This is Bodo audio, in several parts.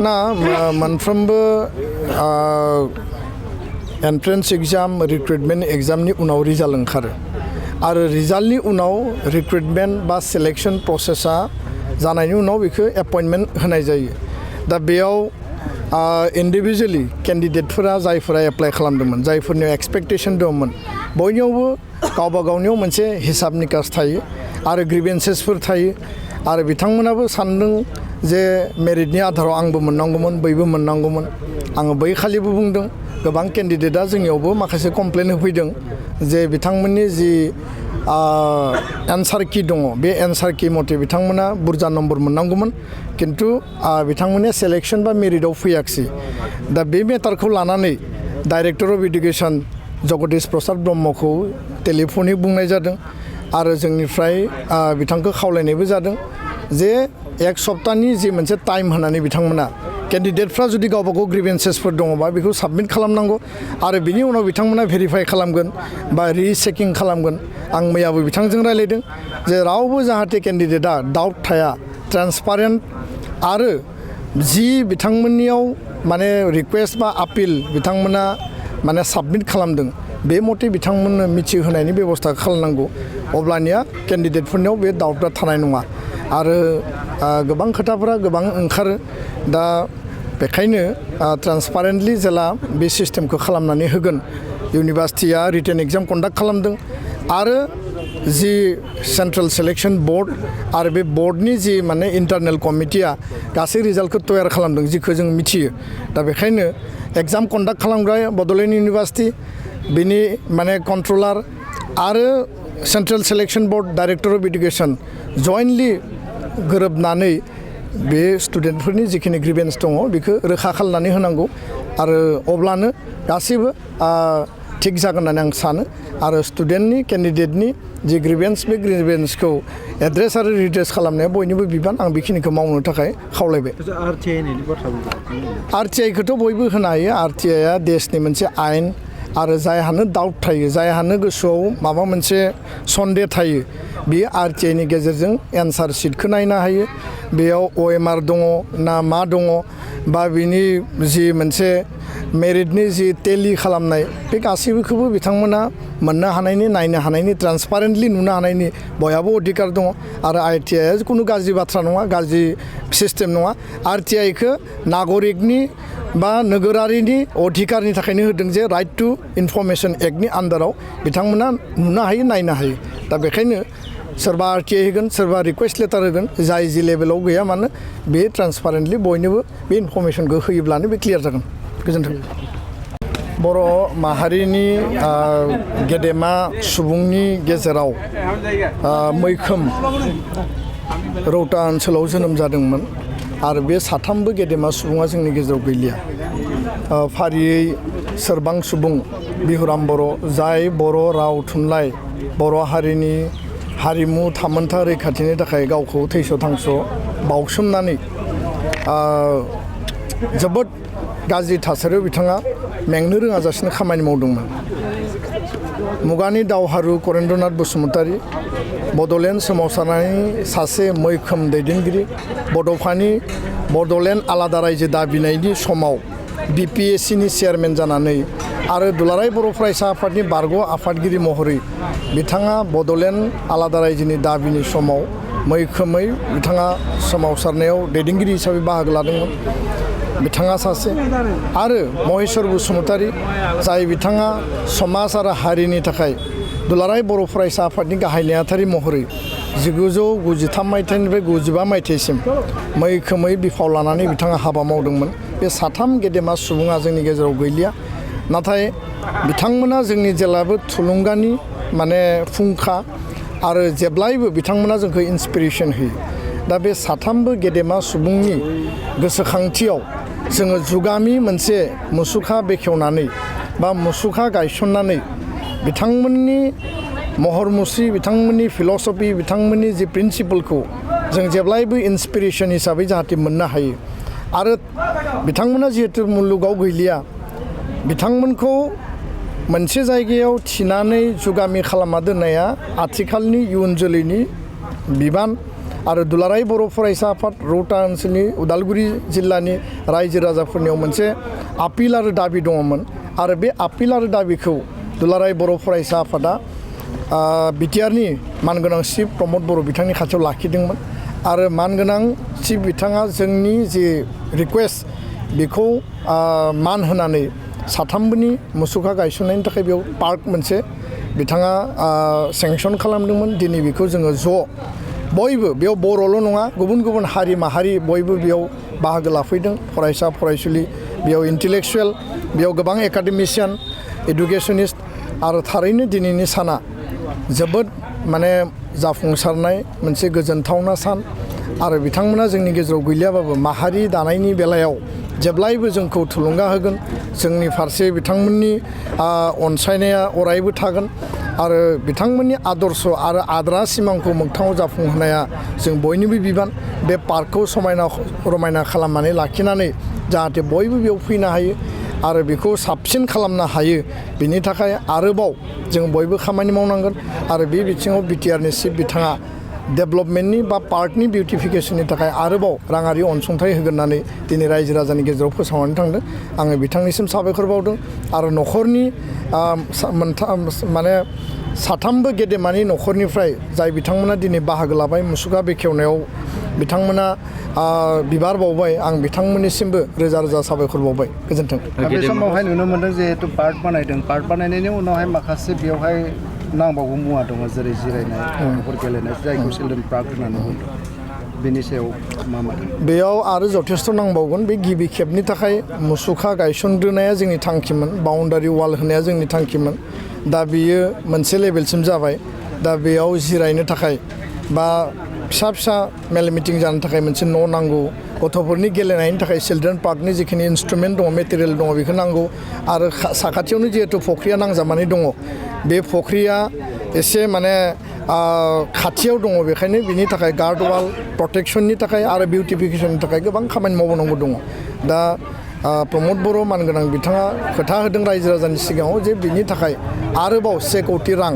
ना मोनफ्रोमबो एन्ट्रेन्स एग्जाम रिक्रुटमेन्ट एग्जामनि उनाव रिजाल्ट ओंखारो आरो रिजाल्टनि उनाव रिक्रुटमेन्ट बा सिलेक्शन प्रसेसा जानायनि उनाव बेखौ एपइन्टमेन्ट होनाय जायो दा बेयाव इन्डिभिजुवेलि केन्डिडेटफोरा जायफोरा एप्लाइ खालामदोंमोन जायफोरनियाव एक्सपेक्टेसन दंमोन बयनियावबो गावबा गावनियाव मोनसे हिसाब निकास थायो आरो ग्रिभेन्सेसफोर थायो आरो बिथांमोनाबो सानदों जे मेरिटनि आधाराव आंबो मोननांगौमोन बैबो मोननांगौमोन आङो बै खालिबो बुंदों गोबां केन्डिडेटआ जोंनियावबो माखासे कमप्लेन होफैदों जे बिथांमोननि जि एन्सार कि दङ बे एन्सार कि मथे बिथांमोना बुरजा नम्बर मोननांगौमोन किन्तु बिथांमोननि सेलेक्शन बा मेरिटआव फैयाखिसै दा बे मेटारखौ लानानै director of education Jagdish Prasad ब्रह्मखौ टेलिफनिक बुंनाय जादों आरो जोंनिफ्राय बिथांखौ खावलायनायबो जादों जे एक सप्ताहनि जि मोनसे टाइम होनानै बिथांमोना केन्डिडेटफ्रा जुदि गावबा गाव ग्रिभेन्सेसफोर दङबा बेखौ साबमिट खालामनांगौ आरो बिनि उनाव बिथांमोना भेरिफाइ खालामगोन बा रिचेकिं खालामगोन आं मैयाबो बिथांजों रायलायदों जे रावबो जाहाथे केन्डिडेटआ डाउट थाया ट्रान्सपारेन्ट आरो जि बिथांमोननियाव माने रिकुवेस्ट बा आपिल बिथांमोना माने साबमिट खालामदों बे मथे बिथांमोननो मिथिहोनायनि बेबस्था खालामनांगौ अब्लानिया केन्डिडेटफोरनियाव बे डाउटआ थानाय नङा आरो गोबां खोथाफोरा गोबां ओंखारो दा बेखायनो ट्रान्सपारेन्टलि जेला बे सिस्टेमखौ खालामनानै होगोन इउनिभार्सिटिया रिटेन एग्जाम कन्डाक्ट खालामदों आरो जि सेन्ट्रेल सिलेक्शन बोर्ड आरो बे बोर्डनि जि माने इन्टारनेल कमिटिया गासै रिजाल्टखौ तयार खालामदों जिखौ जों मिथियो दा बेखायनो एग्जाम कन्डाक्ट खालामग्रा बड'लेण्ड इउनिभार्सिटि बिनि माने कन्ट्रलार आरो central selection board director of education jointly गोरोबनानै बे स्टुडेन्टफोरनि जिखिनि ग्रिभेन्स दङ बेखौ रोखा खालामनानै होनांगौ आरो अब्लानो गासैबो थिग जागोन होननानै आं सानो आरो स्टुडेन्टनि केन्डिडेटनि जि ग्रिभेन्स बे ग्रिभेन्सखौ एड्रेस आरो रिड्रेस खालामनाया बयनिबो बिबान आं बेखिनिखौ मावनो थाखाय खावलायबाय आरटिआइखौथ' बयबो होनो हायो आरटिआइआ देशनि मोनसे आयेन आरो जायहानो डाउट थायो जायहानो गोसोआव माबा मोनसे सन्देह थायो बियो आरटिआइनि गेजेरजों एन्सार शीटखौ नायनो हायो बेयाव OMR दङ ना मा दङ बा बिनि जि मोनसे मेरिटनि जि टेलि खालामनाय बे गासैबोखौबो बिथांमोना मोननो हानायनि नायनो हानायनि ट्रान्सपारेन्टलि नुनो हानायनि बयहाबो अधिकार दङ आरो आरटिआइआ खुनु गाज्रि बाथ्रा नङा गाज्रि सिस्टेम नङा आरटिआइखौ नागरिकनि बा नोगोरारिनि अधिकारनि थाखायनो होदों जे राइट टु इनफरमेशन एक्टनि आन्दाराव बिथांमोना नुनो हायो नायनो हायो दा बेखायनो सोरबा आरटिआइ होगोन सोरबा रिकुवेस्ट लेटार होगोन जाय जि लेभेलाव गैया मानो बे ट्रान्सपारेन्टलि बयनोबो बे इनफरमेशनखौ होयोब्लानो बे क्लियार जागोन गोजोन्थों बर' माहारिनि गेदेमा सुबुंनि गेजेराव मैखोम रौता ओनसोलाव जोनोम जादोंमोन आरो बे साथामबो गेदेमा सुबुङा जोंनि गेजेराव गैलिया फारियै सोरबां सुबुं बिहुराम बर' जाय बर' राव थुनलाइ बर' हारिनि हारिमु थामोन्था रैखाथिनि थाखाय गावखौ थैस' थांस' बावसोमनानै जोबोद गाज्रि थासारियाव बिथाङा मेंनो रोङाजासिनो खामानि मावदोंमोन मुगानि दावहारु करेन्द्रनाथ बसुमतारी बड'लेण्ड सोमावसारनायनि सासे मैखोम दैदेनगिरि बड'फानि बड'लेण्ड आलादा रायजो दाबिनायनि समाव BPSCनि चेयारमेन जानानै आरो दुलाराय बर' फरायसा आफादनि बारग' आफादगिरि महरै बिथाङा बड'लेण्ड आलादा रायजोनि दाबिनि समाव मैखोमै बिथाङा सोमावसारनायाव दैदेनगिरि हिसाबै बाहागो लादोंमोन बिथाङा सासे आरो महेश्वर बसुमतारी जाय बिथाङा समाज आरो हारिनि थाखाय दुलाराय बर' फरायसा आफादनि गाहाय नेहाथारि महरै 1993 मायथाइनिफ्राय 95 मायथाइसिम मैखोमै बिफाव लानानै बिथाङा हाबा मावदोंमोन बे साथाम गेदेमा सुबुङा जोंनि गेजेराव गैलिया नाथाय बिथांमोना जोंनि जेब्लाबो थुलुंगानि माने फुंखा आरो जेब्लायबो बिथांमोना जोंखौ इन्सपिरेसन होयो दा बे साथामबो गेदेमा सुबुंनि गोसोखांथियाव जोङो जुगामि मोनसे मुसुखा बेखेवनानै बा मुसुखा गायसननानै बिथांमोननि महर मुस्रि बिथांमोननि फिल'सफि बिथांमोननि जि प्रिन्सिपलखौ जों जेब्लायबो इन्सपिरेसन हिसाबै जाहाथे मोननो हायो आरो बिथांमोना जिहेतु मुलुगाव गैलिया बिथांमोनखौ मोनसे जायगायाव थिनानै जुगामि खालामना दोननाया आथिखालनि इयुन जोलैनि बिबान आरो दुलाराय बर' फरायसा आफाद रौता ओनसोलनि उदालगुरि जिल्लानि रायजो राजाफोरनियाव मोनसे आपिल आरो दाबि दङमोन आरो बे आपिल आरो दाबिखौ दुलाराय बर' फरायसा आफादा बिटिआरनि मानगोनां चिफ प्रमद बर' बिथांनि खाथियाव लाखिदोंमोन आरो मानगोनां चिफ बिथाङा जोंनि जि रिकुवेस्ट बेखौ मान होनानै साथामबोनि मुसुखा गायसननायनि थाखाय बेयाव पार्क मोनसे बिथाङा सेंसन खालामदोंमोन दिनै बेखौ जोङो ज' बयबो बेयाव बर'ल' नङा गुबुन गुबुन हारि माहारि बयबो बेयाव बाहागो लाफैदों फरायसा फरायसुलि बेयाव इन्टेलेक्सुवेल बेयाव गोबां एकाडेमिशियान एडुकेसनिस्ट आरो थारैनो दिनैनि साना जोबोद माने जाफुंसारनाय मोनसे गोजोनथावना सान आरो बिथांमोना जोंनि गेजेराव गैलियाबाबो माहारि दानायनि बेलायाव जेब्लायबो जोंखौ थुलुंगा होगोन जोंनि फारसे बिथांमोननि अनसायनाया अरायबो थागोन आरो बिथांमोननि आदर्श आरो आद्रा सिमांखौ मोगथाङाव जाफुंहोनाया जों बयनिबो बिबान बे पार्कखौ समायना रमायना खालामनानै लाखिनानै जाहाथे बयबो बेयाव फैनो हायो आरो बेखौ साबसिन खालामनो हायो बिनि थाखाय आरोबाव जों बयबो खामानि मावनांगोन आरो बे बिथिङाव बिटिआरनि चिफ बिथाङा डेभेलपमेन्टनि बा पार्कनि बिउटिफिकेसननि थाखाय आरोबाव राङारि अनसुंथाइ होगोन होननानै दिनै रायजो राजानि गेजेराव फोसावनानै थांदों आङो बिथांनिसिम साबायखर बावदों आरो न'खरनि माने साथामबो गेदेमानि न'खरनिफ्राय जाय बिथांमोना दिनै बाहागो लाबाय मुसुखा बेखेवनायाव बिथांमोना बिबार बावबाय आं बिथांमोननिसिमबो रोजा रोजा साबायखर बावबाय गोजोन्थों। बे समावहाय नुनो मोनदों जिहेतु पार्क बानायदों पार्क बानायनायनि उनावहाय माखासे बेवहाय नांबावगौ मुवा दङ जेरै जिरायनाय गथ'फोर गेलेनाय जायखौ चिलड्रेन पार्क होननानै बुंदों बेनि सायाव मा मा बेयाव आरो जथेस्थ' नांबावगोन बे गिबि खेबनि थाखाय मुसुखा गायसनग्रोनाया जोंनि थांखिमोन बाउन्डारि वाल होनाया जोंनि थांखिमोन दा बेयो मोनसे लेभेलसिम जाबाय दा बेयाव जिरायनो थाखाय बा फिसा फिसा मेल मिटिं जानो थाखाय मोनसे न' नांगौ गथ'फोरनि गेलेनायनि थाखाय चिलड्रेन पार्कनि जिखिनि इन्सट्रुमेन्ट दङ मेटेरियेल दङ बेखौ नांगौ आरो साखाथियावनो जिहेतु फख्रिया नांजाबनानै दङ बे फख्रिया एसे माने खाथियाव दङ बेखायनो बिनि थाखाय गार्ड वाल प्रटेक्सननि थाखाय आरो बिउटिफिकेसननि थाखाय गोबां खामानि मावनांगौ दङ दा प्रमद बर' मानगोनां बिथाङा खोथा होदों रायजो राजानि सिगाङाव जे बिनि थाखाय आरोबाव 1 कोटि रां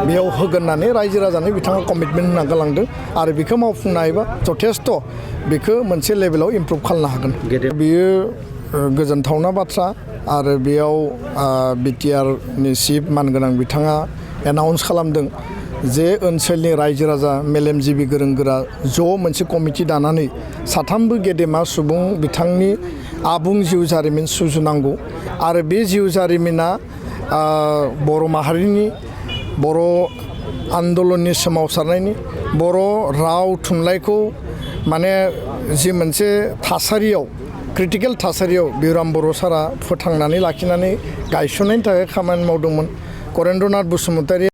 बेयाव होगोन होननानै रायजो राजानो बिथाङा कमिटमेन्ट होना गालांदों आरो बेखौ मावफुंनो हायोबा जथेस्थ' बेखौ मोनसे लेभेलाव इमप्रुभ खालामनो हागोन बेयो गोजोनथावना बाथ्रा आरो बेयाव बिटिआरनि चिफ मानगोनां बिथाङा एनाउन्स खालामदों जे ओनसोलनि रायजो राजा मेलेमजिबि गोरों गोरा ज' मोनसे कमिटि दानानै साथामबो गेदेमा सुबुं बिथांनि आबुं जिउ जारिमिन सुजुनांगौ आरो बे जिउ जारिमिना बर' माहारिनि बर' आन्दलननि सोमावसारनायनि बर' राव थुनलाइखौ माने जि मोनसे थासारियाव क्रिटिकेल थासारियाव बिराम बर' सारा फोथांनानै लाखिनानै गायसननायनि थाखाय खामानि मावदोंमोन करेन्द्रनाथ बसुमतारी